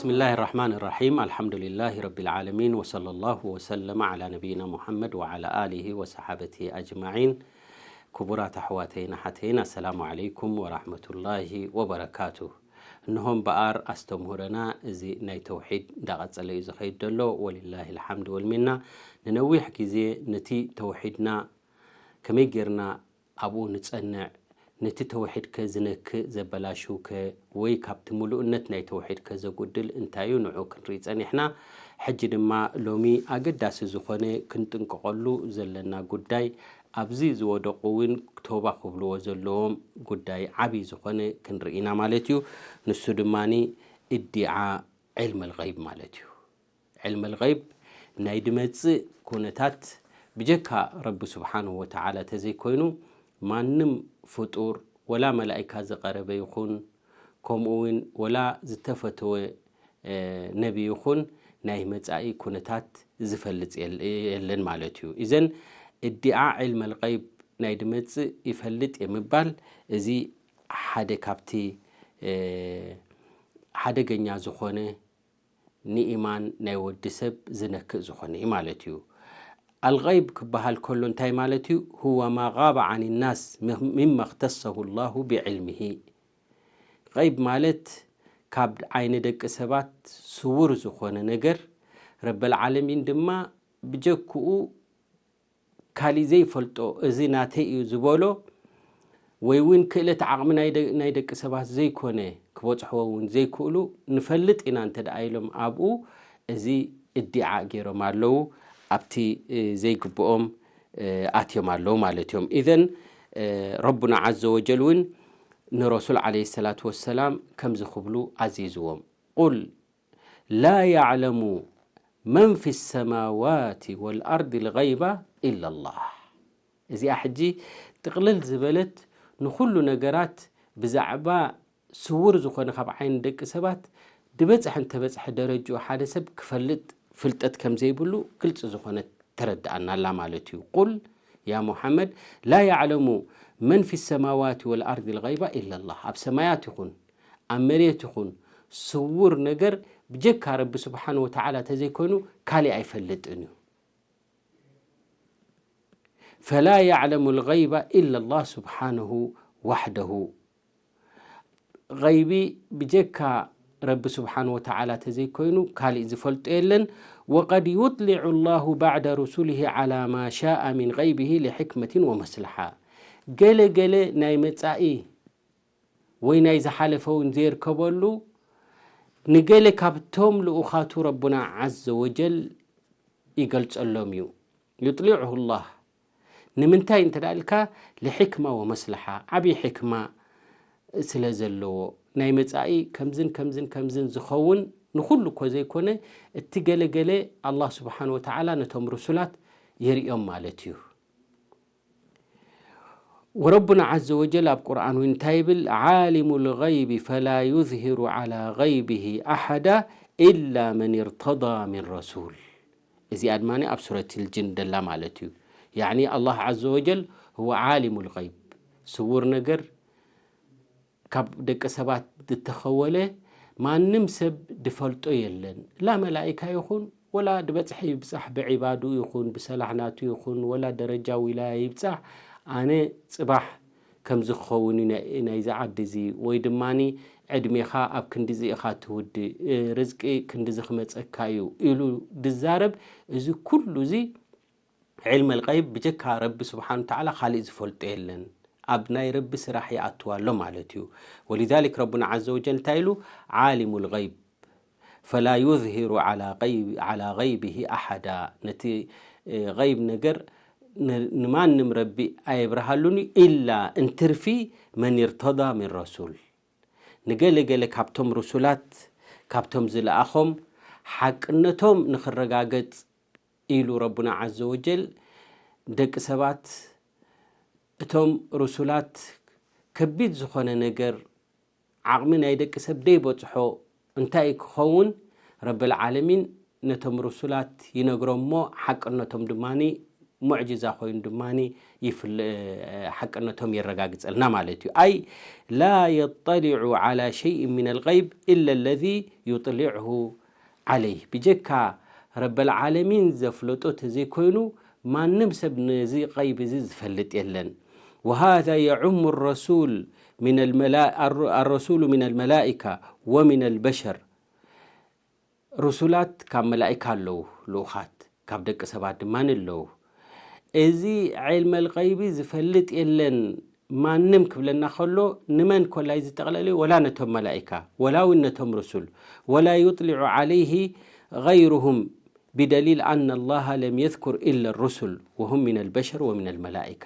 بسم الله الرحمن الرحيم. الحمد لله رب العالمين، وصلى الله وسلم على نبينا محمد وعلى آله وصحابته أجمعين. ክቡራት ኣሕዋተይን ኣሓተይን፣ السلام عليكم ورحمة الله وبركاته። እንሆ እምበኣር ኣስተምህሮና እዚ ናይ ተውሒድ እንዳቐጸለ እዩ ዝኸይድ ዘሎ። ወሊላሂ ልሓምድ ወልሚና። ንነዊሕ ግዜ ነቲ ተውሒድና ከመይ ጌርና ኣብኡ ንጸንዕ፣ ነቲ ተውሒድከ ዝነክእ ዘበላሽውከ ወይ ካብቲ ምሉእነት ናይ ተውሒድከ ዘጉድል እንታይ እዩ፣ ንዑ ክንርኢ ጸኒሕና። ሕጂ ድማ ሎሚ ኣገዳሲ ዝኾነ ክንጥንቀቐሉ ዘለና ጉዳይ፣ ኣብዚ ዝወደቑ እውን ቶባ ክብልዎ ዘለዎም ጉዳይ ዓብዪ ዝኾነ ክንርኢ ኢና ማለት እዩ። ንሱ ድማኒ እዲዓ ዕልመል ገይብ ማለት እዩ። ዕልመል ገይብ ናይ ድመጽእ ኩነታት ብጀካ ረቢ ስብሓንሁ ወተዓላ ተዘይኮይኑ፣ ማንም ፍጡር፣ ወላ መላኢካ ዝቐረበ ይኹን፣ ከምኡ እውን ወላ ዝተፈተወ፣ እ፣ ነቢ ይኹን፣ ናይ መጻኢ ኩነታት ዝፈልጥ የል-፣ የለን ማለት እዩ። እዘን እዲዓ ዕልመል ገይብ ናይ ድመጽእ ይፈልጥ የምባል፣ እዚ ሓደ ካብቲ፣ እ፣ ሓደገኛ ዝኾነ ንኢማን ናይ ወዲ ሰብ ዝነክእ ዝኾነ እዩ ማለት እዩ። ኣልገይብ ክበሃል ከሎ እንታይ ማለት እዩ? هو ما غاب عن الناس مما اختصه الله بعلمه። ገይብ ማለት ካብ ዓይኒ ደቂ ሰባት ስውር ዝኾነ ነገር፣ ረበል ዓለሚን ድማ ብጀክኡ ካሊእ ዘይፈልጦ፣ እዚ ናተይ እዩ ዝበሎ፣ ወይ እውን ክእለት ዓቕሚ ናይ ደ-፣ ናይ ደቂ ሰባት ዘይኮነ፣ ክበጽሕዎ እውን ዘይክእሉ ንፈልጥ ኢና እንተ ደኣ ኢሎም ኣብኡ፣ እዚ እዲዓ ገይሮም ኣለዉ፣ ኣብቲ፣ እ፣ ዘይግብኦም፣ እ፣ ኣትዮም ኣለዉ ማለት እዮም። ኢዘን፣ እ፣ ረቡና ዓዘ ወጀል እውን ንረሱል ዓለይሂ ሰላቱ ወሰላም ከምዚ ክብሉ ኣዚዝዎም። ቁል لا يعلم من في السماوات والأرض الغيب إلا الله። እዚኣ ሕጂ ጥቕልል ዝበለት፣ ንኹሉ ነገራት ብዛዕባ ስውር ዝኾነ ካብ ዓይኒ ደቂ ሰባት ድበጽሐ እንተበጽሐ ደረጅኡ ሓደ ሰብ ክፈልጥ ፍልጠት ከም ዘይብሉ ግልጺ ዝኾነት ተረድኣና ኣላ ማለት እዩ። ቁል ያ ሙሓመድ ላ ያዕለሙ መን ፊ ሰማዋት ወልኣርድ ልገይባ ኢላ ላህ። ኣብ ሰማያት ይኹን ኣብ መሬት ይኹን ስውር ነገር ብጀካ ረቢ ስብሓን ወተዓላ ተዘይኮይኑ ካሊእ ኣይፈልጥን እዩ። ፈላ ያዕለሙ ልገይባ ኢላ ላህ ስብሓንሁ ዋሕደሁ። ገይቢ ብጀካ ረቢ ስብሓን ወተዓላ ተዘይኮይኑ ካሊእ ዝፈልጦ የለን። ወቀድ ዩጥሊዑ ላሁ ባዕደ ሩሱሊሂ ዓላ ማ ሻአ ሚን ገይቢሂ ሊሕክመትን ወመስለሓ። ገለ ገለ ናይ መጻኢ ወይ ናይ ዝሓለፈ እውን ዘየርከበሉ ንገለ ካብቶም ልኡኻቱ ረቡና ዓዘ ወጀል ይገልጸሎም እዩ። ዩጥሊዑሁ ላህ ንምንታይ እንተ ደኣ ኢልካ፣ ልሕክማ ወመስለሓ፣ ዓብዪ ሕክማ ስለ ዘለዎ፣ ናይ መጻኢ ከምዝን ከምዝን ከምዝን ዝኸውን ንኹሉ እኮ ዘይኮነ፣ እቲ ገለገለ ኣላህ ስብሓን ወተዓላ ነቶም ርሱላት የርእዮም ማለት እዩ። ወረቡና ዓዘ ወጀል ኣብ ቁርኣን እውን እንታይ ይብል? ዓሊሙ ልገይቢ ፈላ ዩዝሂሩ ዓላ ገይቢሂ ኣሓዳ ኢላ መን እርተዳ ሚን ረሱል። እዚኣ ድማ ኣብ ሱረት ልጅን ደላ ማለት እዩ። ያዕኒ ኣላህ ዓዘ ወጀል ህወ ዓሊሙ ልገይብ፣ ስውር ነገር ካብ ደቂ ሰባት ዝተኸወለ ማንም ሰብ ድፈልጦ የለን። ላ መላኢካ ይኹን ወላ ድበጽሐ ይብጻሕ፣ ብዒባዱ ይኹን ብሰላሕ ናቱ ይኹን ወላ ደረጃ ዊላያ ይብጻሕ፣ ኣነ ጽባሕ ከምዚ ክኸውን እዩ ናይ-፣ ናይዚ ዓዲ እዚ፣ ወይ ድማኒ ዕድሜኻ ኣብ ክንዲዚ ኢኻ ትውድእ፣ እ፣ ርዝቂ ክንዲዚ ክመጸካ እዩ ኢሉ ድዛረብ፣ እዚ ኩሉ እዚ ዕልመል ገይብ ብጀካ ረቢ ስብሓን ወተዓላ ካሊእ ዝፈልጦ የለን። ኣብ ናይ ረቢ ስራሕ ይኣትዋ ኣሎ ማለት እዩ። ወሊዛሊክ ረቡና ዓዘ ወጀል እንታይ ኢሉ? ዓሊሙ ልገይብ ፈላ ዩዝሂሩ ዓላ ገይብ-፣ ዓላ ገይቢሂ ኣሓዳ። ነቲ፣ እ፣ ገይብ ነገር ን-፣ ንማንም ረቢ ኣየብርሃሉን እዩ፣ ኢላ እንትርፊ መን እርተዳ ሚን ረሱል። ንገለ ገለ ካብቶም ርሱላት፣ ካብቶም ዝለኣኾም ሓቅነቶም ንኽረጋገጽ ኢሉ ረቡና ዓዘ ወጀል ደቂ ሰባት እቶም ርሱላት ከቢድ ዝኾነ ነገር ዓቕሚ ናይ ደቂ ሰብ ደይበጽሖ እንታይ ክኸውን ረብል ዓለሚን ነቶም ርሱላት ይነግሮም እሞ ሓቅነቶም ድማ ሙዕጅዛ ኮይኑ ድማ ሓቅነቶም የረጋግጸልና ማለት እዩ። ኣይ ላ የጠሊዑ ዓላ ሸይእ ምን ኣልገይብ ኢላ ለዚ ዩጥሊዕሁ ዓለይህ። ብጀካ ረበል ዓለሚን ዘፍለጦ ተዘይኮይኑ ማንም ሰብ ነዚ ገይብ እዚ ዝፈልጥ የለን። ወሃዛ የዑሙ ረሱል ሚን ኣልመላ-፣ ኣር-፣ ኣረሱሉ ሚን ኣልመላኢካ ወሚን ኣልበሸር። ሩሱላት ካብ መላኢካ ኣለዉ፣ ልኡኻት ካብ ደቂ ሰባት ድማ ኣለዉ። እዚ ዕልመል ገይቢ ዝፈልጥ የለን ማንም ክብለና ከሎ ንመን ኮላይ ዝጠቕለለ እዩ? ወላ ነቶም መላኢካ፣ ወላ እውን ነቶም ሩሱል። ወላ ዩጥሊዑ ዓለይሂ ገይሩሁም ብደሊል ኣነ ኣላሃ ለም የዝኩር ኢላ ሩሱል ወሁም ሚን ኣልበሸር ወሚን ኣልመላኢካ።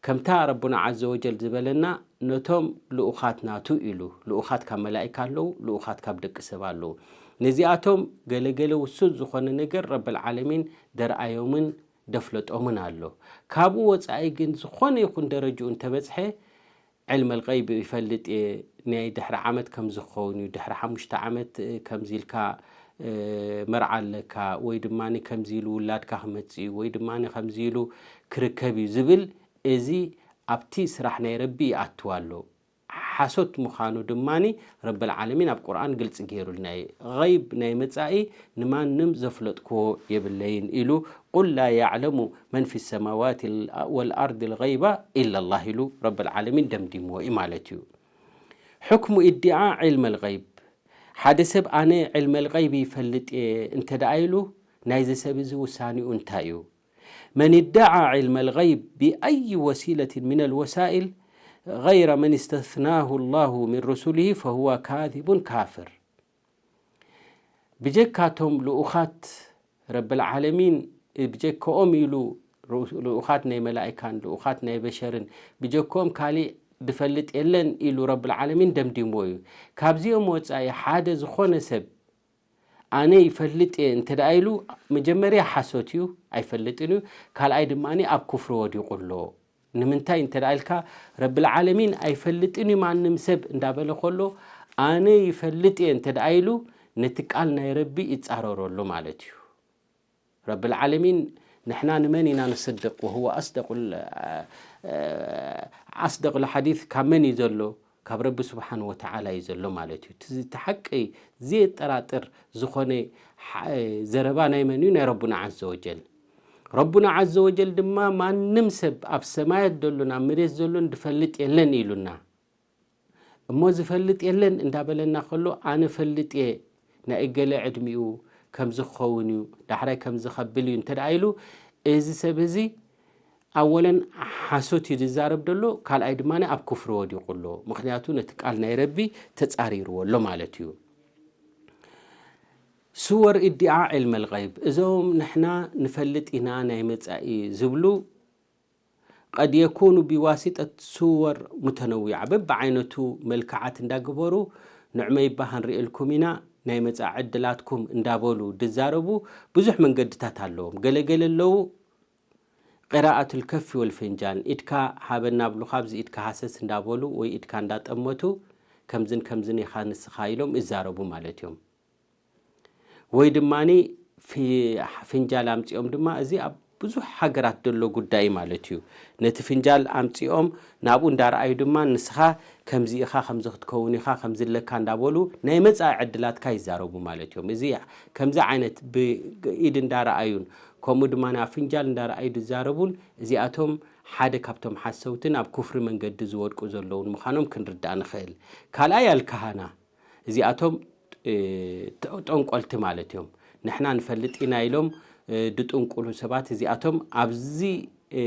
ከምታ ረቡና ዓዘ ወጀል ዝበለና ነቶም ልኡኻት ናቱ ኢሉ። ልኡኻት ካብ መላኢካ ኣለዉ፣ ልኡኻት ካብ ደቂ ሰብ ኣለዉ። ነዚኣቶም ገለገለ ውሱን ዝኾነ ነገር ረብል ዓለሚን ደርኣዮምን ደፍለጦምን ኣሎ። ካብኡ ወጻኢ ግን ዝኾነ ይኹን ደረጅኡ እንተበጽሐ ዕልመል ገይብ ይፈልጥ እየ፣ ናይ ድሕሪ ዓመት ከም ዝኸውን እዩ፣ ድሕሪ ሓሙሽተ ዓመት፣ እ፣ ከምዚ ኢልካ፣ እ፣ መርዓ ኣለካ፣ ወይ ድማ ከምዚ ኢሉ ውላድካ ክመጽእ እዩ፣ ወይ ድማ ከምዚ ኢሉ ክርከብ እዩ ዝብል፣ እዚ ኣብቲ ስራሕ ናይ ረቢ ይኣትው ኣሎ። ሓሶት ምዃኑ ድማ ረብል ዓለሚን ኣብ ቁርኣን ግልጺ ገይሩልና እዩ። ገይብ ናይ መጻኢ ንማንም ዘፍለጥክዎ የብለይን ኢሉ፣ ቁል ላ ያዕለሙ መን ፊ ሰማዋት ወልኣርድ ልገይባ ኢላ ላህ ኢሉ ረብል ዓለሚን ደምዲምዎ እዩ ማለት እዩ። ሕክሙ ኢድዓ ዕልመል ገይብ። ሓደ ሰብ ኣነ ዕልመል ገይብ ይፈልጥ እየ እንተ ደኣ ኢሉ፣ ናይዚ ሰብ እዚ ውሳኔኡ እንታይ እዩ? መን ኢደዓ ዕልመል ገይብ ብኣይ ወሲለትን ሚነል ወሳኢል ገይረ መን እስተስናሁ ላሁ ሚን ሩሱሊሂ ፈሁወ ካዚቡን ካፍር። ብጀካቶም ልኡኻት ረብል ዓለሚን፣ ብጀከኦም ኢሉ፣ ልኡኻት ናይ መላኢካን ልኡኻት ናይ በሸርን፣ ብጀከኦም ካሊእ ዝፈልጥ የለን ኢሉ ረብል ዓለሚን ደምዲምዎ እዩ። ካብዚኦም ወጻኢ ሓደ ዝኾነ ሰብ ኣነ ይፈልጥ እየ እንተ ደኣ ኢሉ፣ መጀመርያ ሓሶት እዩ፣ ኣይፈልጥን እዩ። ካልኣይ ድማ ኣብ ኩፍሪ ወዲቑ ኣሎ። ንምንታይ እንተ ደኣ ኢልካ፣ ረብል ዓለሚን ኣይፈልጥን እዩ ማንም ሰብ እንዳበለ ከሎ፣ ኣነ ይፈልጥ እየ እንተ ደኣ ኢሉ፣ ነቲ ቃል ናይ ረቢ ይጻረሮ ኣሎ ማለት እዩ። ረብል ዓለሚን ንሕና ንመን ኢና ንስድቕ? ወሁወ ኣስደቁል፣ ኣስደቁል ሓዲስ ካብ መን እዩ ዘሎ? ካብ ረቢ ስብሓን ወተዓላ እዩ ዘሎ ማለት እዩ። እቲ፣ እቲ ሓቂ ዘየጠራጥር ዝኾነ ሓ-፣ ዘረባ ናይ መን እዩ? ናይ ረቡና ዓዘ ወጀል። ረቡና ዓዘ ወጀል ድማ ማንም ሰብ ኣብ ሰማያት ዘሎን ኣብ መሬት ዘሎን ዝፈልጥ የለን ኢሉና። እሞ ዝፈልጥ የለን እንዳበለና ከሎ፣ ኣነ ፈልጥ እየ ናይ እገለ ዕድሚኡ ከምዚ ክኸውን እዩ፣ ዳሕራይ ከምዚ ከብል እዩ እንተ ደኣ ኢሉ፣ እዚ ሰብ እዚ ኣወለን ሓሶት እዩ ዝዛረብ ዘሎ፣ ካልኣይ ድማ ኣብ ኩፍሪ ወዲቑ ኣሎ። ምኽንያቱ ነቲ ቃል ናይ ረቢ ተጻሪርዎ ኣሎ ማለት እዩ። ስወር እዲዓ ዕልመል ገይብ፣ እዞም ንሕና ንፈልጥ ኢና ናይ መጻኢ ዝብሉ፣ ቀድ የኩኑ ብዋሲጠት ስወር ሙተነዊዓ፣ በብዓይነቱ መልክዓት እንዳገበሩ፣ ንዕመ ይባህ ክንርእየልኩም ኢና፣ ናይ መጻኢ ዕድላትኩም እንዳበሉ ድዛረቡ ብዙሕ መንገድታት ኣለዎም። ገለገለ ኣለዉ፣ ቂራኣቱል ከፊ ወልፍንጃን፣ ኢድካ ሃበና ብሉኻ፣ ኣብዚ ኢድካ ሃሰስ እንዳበሉ ወይ ኢድካ እንዳጠመቱ፣ ከምዝን ከምዝን ኢኻ ንስኻ ኢሎም ይዛረቡ ማለት እዮም። ወይ ድማ ፊ-፣ ፍንጃል ኣምጺኦም ድማ፣ እዚ ኣብ ብዙሕ ሃገራት ዘሎ ጉዳይ ማለት እዩ። ነቲ ፍንጃል ኣምጺኦም ናብኡ እንዳረኣዩ ድማ፣ ንስኻ ከምዚ ኢኻ፣ ከምዚ ክትከውን ኢኻ፣ ከምዚ ኣለካ እንዳበሉ ናይ መጻኢ ዕድላትካ ይዛረቡ ማለት እዮም። እዚ ከምዚ ዓይነት ብኢድ እንዳረኣዩን ከምኡ ድማ ኣብ ፍንጃል እንዳረኣዩ ዝዛረቡን፣ እዚኣቶም ሓደ ካብቶም ሓሰውትን ኣብ ኩፍሪ መንገዲ ዝወድቁ ዘለውን ምዃኖም ክንርዳእ ንኽእል። ካልኣይ ኣልካሃና፣ እዚኣቶም፣ እ፣ ጠ-፣ ጠንቆልቲ ማለት እዮም። ንሕና ንፈልጥ ኢና ኢሎም፣ እ፣ ድጥንቁሉ ሰባት እዚኣቶም ኣብዚ፣ እ፣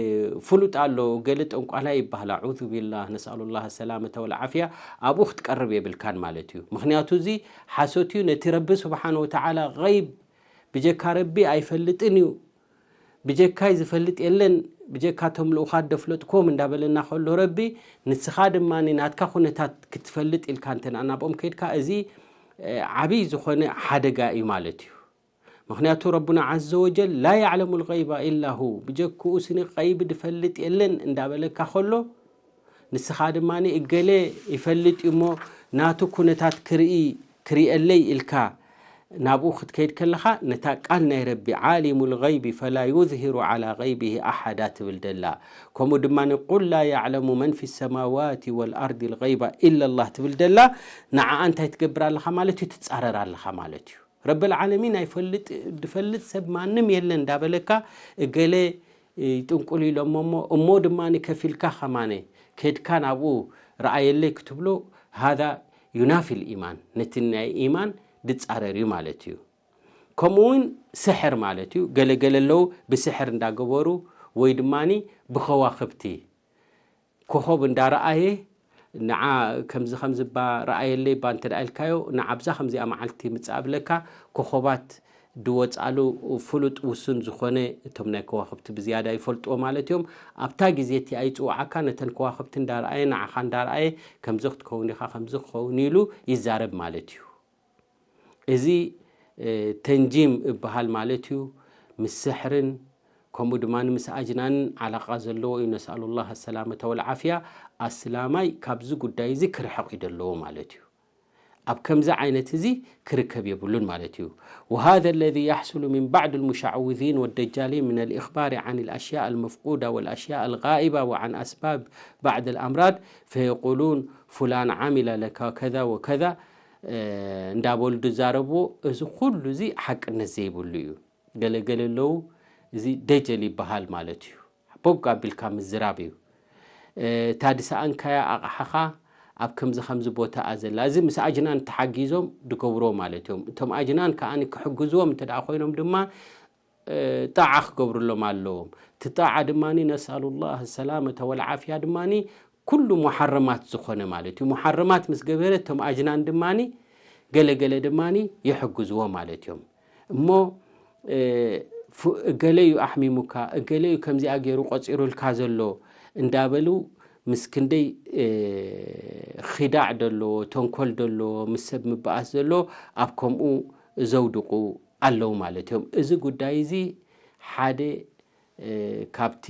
ፍሉጥ ኣሎ፣ ገለ ጠንቋላይ ይበሃል። ኣዑዙ ቢላህ፣ ነስኣሉላህ ሰላመተ ወልዓፍያ፣ ኣብኡ ክትቀርብ የብልካን ማለት እዩ። ምኽንያቱ እዚ ሓሶት እዩ፣ ነቲ ረቢ ስብሓን ወተዓላ ገይብ ብጀካ ረቢ ኣይፈልጥን እዩ። ብጀካይ ዝፈልጥ የለን፣ ብጀካ እቶም ልኡኻት ደፍለጥኩም እንዳበለና ከሎ ረቢ፣ ንስኻ ድማ ናትካ ኩነታት ክትፈልጥ ኢልካ እንተ ናብኦም ከይድካ፣ እዚ፣ እ፣ ዓብይ ዝኾነ ሓደጋ እዩ ማለት እዩ። ምኽንያቱ ረቡና ዓዘ ወጀል፣ "ላ ያዕለሙ ልገይባ ኢላ ሁ"፣ ብጀክኡ ስኒ ገይቢ ዝፈልጥ የለን እንዳበለካ ከሎ፣ ንስኻ ድማ እገሌ ይፈልጥ እዩ እሞ ናቱ ኩነታት ክርኢ፣ ክርእየለይ ኢልካ፣ ናብኡ ክትከይድ ከለኻ ነታ ቃል ናይ ረቢ ዓሊሙ ልገይቢ ፈላ ዩዝሂሩ ዓላ ገይቢሂ ኣሓዳ ትብል ደላ፣ ከምኡ ድማ ቁል ላ ያዕለሙ መን ፊ ሰማዋት ወልኣርዲ ልገይባ ኢላላህ ትብል ደላ፣ ንዓኣ እንታይ ትገብር ኣለኻ ማለት እዩ? ትጻረር ኣለኻ ማለት እዩ። ረብል ዓለሚን ኣይፈልጥ፣ ዝፈልጥ ሰብ ማንም የለን እንዳበለካ እገለ ይጥንቁል ኢሎሞ እሞ፣ እሞ ድማ ከፊልካ ከማነ ከድካ ናብኡ ረኣየለይ ክትብሎ፣ ሃዛ ዩናፊል ኢማን፣ ነቲ ናይ ኢማን ድጻረር እዩ ማለት እዩ። ከምኡ እውን ስሕር ማለት እዩ። ገለገለ ኣለዉ ብስሕር እንዳገበሩ ወይ ድማ ብኸዋኽብቲ ኮኸብ እንዳረኣየ ንዓ ከምዚ ከምዚ ባ ረኣየለይ ባ እንተ ደኣ ኢልካዮ፣ ንዓ ኣብዛ ከምዚኣ መዓልቲ ምጻእ ብለካ ኮኸባት ድወጻሉ ፍሉጥ ውሱን ዝኾነ፣ እቶም ናይ ከዋኽብቲ ብዝያዳ ይፈልጥዎ ማለት እዮም። ኣብታ ግዜ እቲኣ ይጽውዓካ፣ ነተን ከዋኽብቲ እንዳረኣየ፣ ንዓኻ እንዳረኣየ፣ ከምዚ ክትከውን ኢኻ፣ ከምዚ ክኸውን ኢሉ ይዛረብ ማለት እዩ። እዚ ተንጂም እበሃል ማለት እዩ። ምስ ስሕርን ከምኡ ድማ ምስ ኣጅናንን ዓላቃ ዘለዎ እዩ። ነስኣሉላህ ሰላመተ ወልዓፍያ። ኣስላማይ ካብዚ ጉዳይ እዚ ክርሕቕ እዩ ዘለዎ ማለት እዩ። ኣብ ከምዚ ዓይነት እዚ ክርከብ የብሉን ማለት እዩ። وهذا الذي يحصل من بعض المشعوذين والدجالين من الإخبار عن الأشياء المفقودة والأشياء الغائبة وعن أسباب بعض الأمراض فيقولون فلان عمل لك كذا وكذا እንዳበሉ ዝዛረብዎ፣ እዚ ኩሉ እዚ ሓቅነት ዘይብሉ እዩ። ገለገለ ኣለዉ፣ እዚ ደጀል ይበሃል ማለት እዩ። ቦግ ኣቢልካ ምዝራብ እዩ። እታ ድሰኣንካያ ኣቕሓኻ ኣብ ከምዚ ከምዚ ቦታ እያ ዘላ። እዚ ምስ ኣጅናን ተሓጊዞም ድገብርዎ ማለት እዮም። እቶም ኣጅናን ከኣ ክሕግዝዎም እንተ ደኣ ኮይኖም ድማ ጣዓ ክገብርሎም ኣለዎም። እቲ ጣዓ ድማ ነስኣሉላህ ሰላመተ ወልዓፍያ ድማ ኩሉ ሙሓረማት ዝኾነ ማለት እዩ። ሙሓረማት ምስ ገበረ እቶም ኣጅናን ድማ ገለገለ ድማ ይሕግዝዎ ማለት እዮም። እሞ እገለ እዩ ኣሕሚሙካ፣ እገለ እዩ ከምዚኣ ገይሩ ቆጺሩልካ ዘሎ እንዳበሉ ምስ ክንደይ ኺዳዕ ደለዎ፣ ተንኮል ደለዎ፣ ምስ ሰብ ምበኣስ ዘሎ ኣብ ከምኡ ዘውድቑ ኣለዉ ማለት እዮም። እዚ ጉዳይ እዚ ሓደ ካብቲ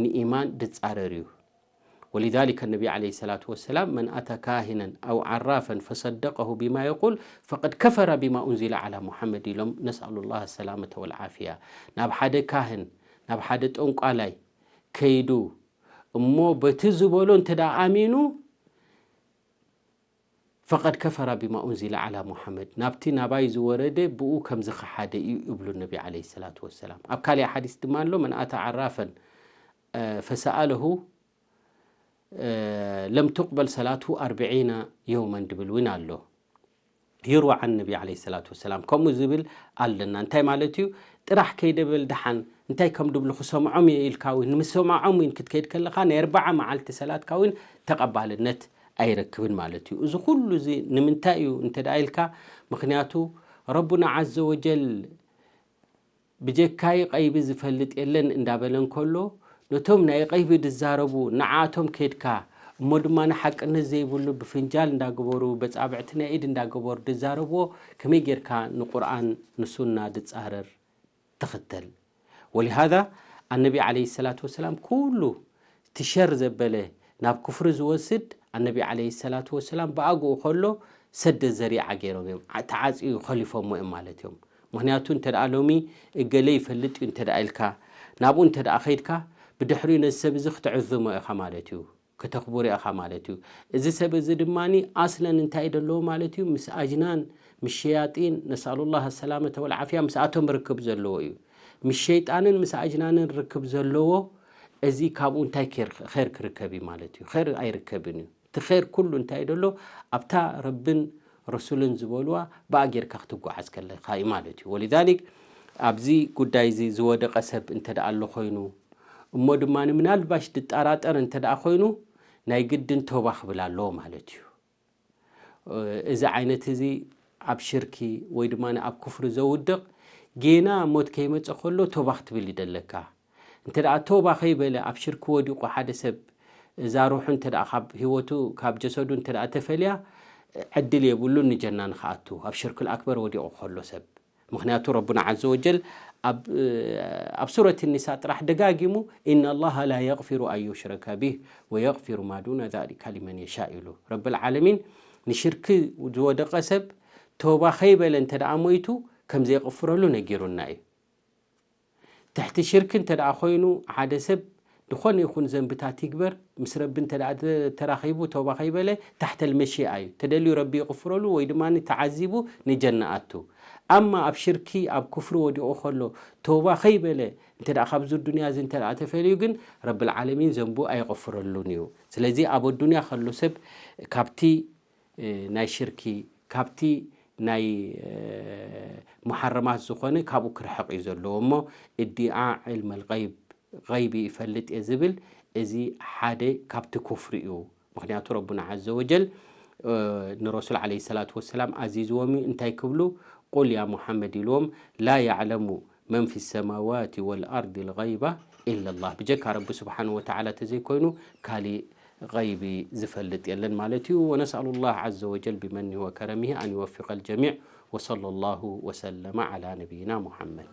ንኢማን ድጻረር እዩ። ولذلك النبي عليه الصلاة والسلام من أتى كاهنا أو عرافا فصدقه بما يقول فقد كفر بما أنزل على محمد ኢሎም ነስኣሉላህ ሰላመተ ወልዓፍያ። ናብ ሓደ ካህን፣ ናብ ሓደ ጠንቋላይ ከይዱ እሞ በቲ ዝበሎ እንተ ደኣ ኣሚኑ ፈቀድ ከፈረ ቢማ ኡንዚለ ዓላ ሙሓመድ፣ ናብቲ ናባይ ዝወረደ ብኡ ከም ዝኸሓደ እዩ ይብሉ ነቢ ዓለይሂ ሰላቱ ወሰላም። ኣብ ካሊእ ሓዲስ ድማ ኣሎ፣ መን ኣታ ዓራፈን ፈሰኣለሁ ለም ትቅበል ሰላቱ ኣርብዒና የውመን ድብል እውን ኣሎ። ይርዋ ዓን ነቢ ዓለይሂ ሰላቱ ወሰላም ከምኡ ዝብል ኣለና። እንታይ ማለት እዩ? ጥራሕ ከይደ በል ደሓን እንታይ ከም ድብሉ ክሰምዖም እየ ኢልካ እውን ምስ ሰማዖም እውን ክትከይድ ከለኻ ናይ ኣርባዓ መዓልቲ ሰላትካ እውን ተቐባልነት ኣይረክብን ማለት እዩ። እዚ ኩሉ እዚ ንምንታይ እዩ እንተ ደኣ ኢልካ፣ ምኽንያቱ ረቡና ዓዘ ወጀል ብጀካይ ቐይቢ ዝፈልጥ የለን እንዳበለ እንከሎ፣ ነቶም ናይ ቐይቢ ድዛረቡ ንዓቶም ከድካ እሞ ድማ ንሓቅነት ዘይብሉ ብፍንጃል እንዳገበሩ በጻብዕቲ ናይ ኢድ እንዳገበሩ ድዛረብዎ ከመይ ጌርካ ንቁርኣን ንሱና ድጻረር ትኽተል? ወሊሃዛ ኣነቢ ዓለይሂ ሰላቱ ወሰላም ኩሉ እቲ ሸር ዘበለ ናብ ኩፍሪ ዝወስድ ኣነቢ ዓለይሂ ሰላቱ ወሰላም ብኣግኡ ከሎ ሰደ ዘሪዓ ገይሮም እዮም። ዓ-፣ ተዓጽዩ ከሊፎሞ እዮም ማለት እዮም። ምኽንያቱ እንተ ደኣ ሎሚ እገለ ይፈልጥ እዩ እንተ ደኣ ኢልካ ናብኡ እንተ ደኣ ኸይድካ ብድሕሪኡ ነዚ ሰብ እዚ ክትዕዝሞ ኢኻ ማለት እዩ። ከተኽብሮ ኢኻ ማለት እዩ። እዚ ሰብ እዚ ድማኒ ኣስለን እንታይ እዩ ደለዎ ማለት እዩ? ምስ ኣጅናን ምስ ሸያጢን ነስኣሉላህ ሰላመተ ወልዓፍያ ምስኣቶም ርክብ ዘለዎ እዩ። ምስ ሸይጣንን ምስ ኣጅናንን ርክብ ዘለዎ እዚ ካብኡ እንታይ ኬር-፣ ኼር ክርከብ እዩ ማለት እዩ? ኼር ኣይርከብን እዩ። እቲ ኼር ኩሉ እንታይ እዩ ደሎ? ኣብታ ረብን ረሱልን ዝበልዋ ብኣ ጌርካ ክትጓዓዝ ከለኻ እዩ ማለት እዩ። ወሊዛሊክ ኣብዚ ጉዳይ እዚ ዝወደቐ ሰብ እንተ ደኣ ኣሎ ኮይኑ እሞ ድማ ምናልባሽ ድጠራጠር እንተ ደኣ ኮይኑ ናይ ግድን ተውባ ክብል ኣለዎ ማለት እዩ። እዚ ዓይነት እዚ ኣብ ሽርኪ ወይ ድማ ኣብ ኩፍሪ ዘውድቕ ጌና ሞት ከይመጸ ከሎ ተውባ ክትብል ይደለካ። እንተ ደኣ ተውባ ከይበለ ኣብ ሽርኪ ወዲቑ ሓደ ሰብ እዛ ሩሑ እንተ ደኣ ካብ ህይወቱ ካብ ጀሰዱ እንተ ደኣ ተፈልያ ዕድል የብሉን ንጀና ንኽኣቱ ኣብ ሽርክል ኣክበር ወዲቑ ከሎ ሰብ። ምኽንያቱ ረቡና ዓዘ ወጀል ኣብ፣ ኣብ ሱረት ኒሳ ጥራሕ ደጋጊሙ፣ "ኢነ ላሃ ላ የግፊሩ ኣን ዩሽረከ ቢህ ወየግፊሩ ማ ዱነ ዛሊከ ሊመን የሻእ" ኢሉ። ረብል ዓለሚን ንሽርኪ ዝወደቐ ሰብ ተውባ ከይበለ እንተ ደኣ ሞይቱ ከም ዘይቕፍረሉ ነጊሩና እዩ። ትሕቲ ሽርክ እንተ ደኣ ኮይኑ ሓደ ሰብ ዝኾነ ይኹን ዘንብታት ይግበር፣ ምስ ረቢ እንተ ደኣ ተራኺቡ ተውባ ከይበለ ታሕተል መሺኣ እዩ። ተደልዩ ረቢ ይቕፍረሉ ወይ ድማ ተዓዚቡ ንጀና ኣቱ። ኣማ ኣብ ሽርኪ ኣብ ኩፍሪ ወዲቑ ከሎ ተውባ ከይበለ እንተ ደኣ ካብዚ ዱንያ እዚ እንተ ደኣ ተፈልዩ ግን ረብል ዓለሚን ዘንቡ ኣይቕፍረሉን እዩ። ስለዚ ኣብ ኣዱንያ ከሎ ሰብ ካብቲ ናይ ሽርኪ ካብቲ ናይ ሙሓረማት ዝኾነ ካብኡ ክርሕቕ እዩ ዘለዎ እሞ እዲዓ ዕልመል ገይብ ገይቢ ይፈልጥ እየ ዝብል እዚ ሓደ ካብቲ ኩፍሪ እዩ። ምክንያቱ ረቡና ዓዘ ወጀል ንረሱል ዓለይሂ ሰላቱ ወሰላም ኣዚዝዎም እዩ። እንታይ ክብሉ? ቁል ያ ሙሓመድ ኢልዎም ላ ያዕለሙ መን ፊ ሰማዋት ወልኣርድ ልገይባ ኢለላህ። ብጀካ ረቢ ስብሓን ወተዓላ ተዘይኮይኑ ካሊእ غيب ዝፈልጥ የለን ማለት እዩ። ونسأل الله عز وجل بمنه وكرمه أن يوفق الجميع وصلى الله وسلم على نبينا محمد.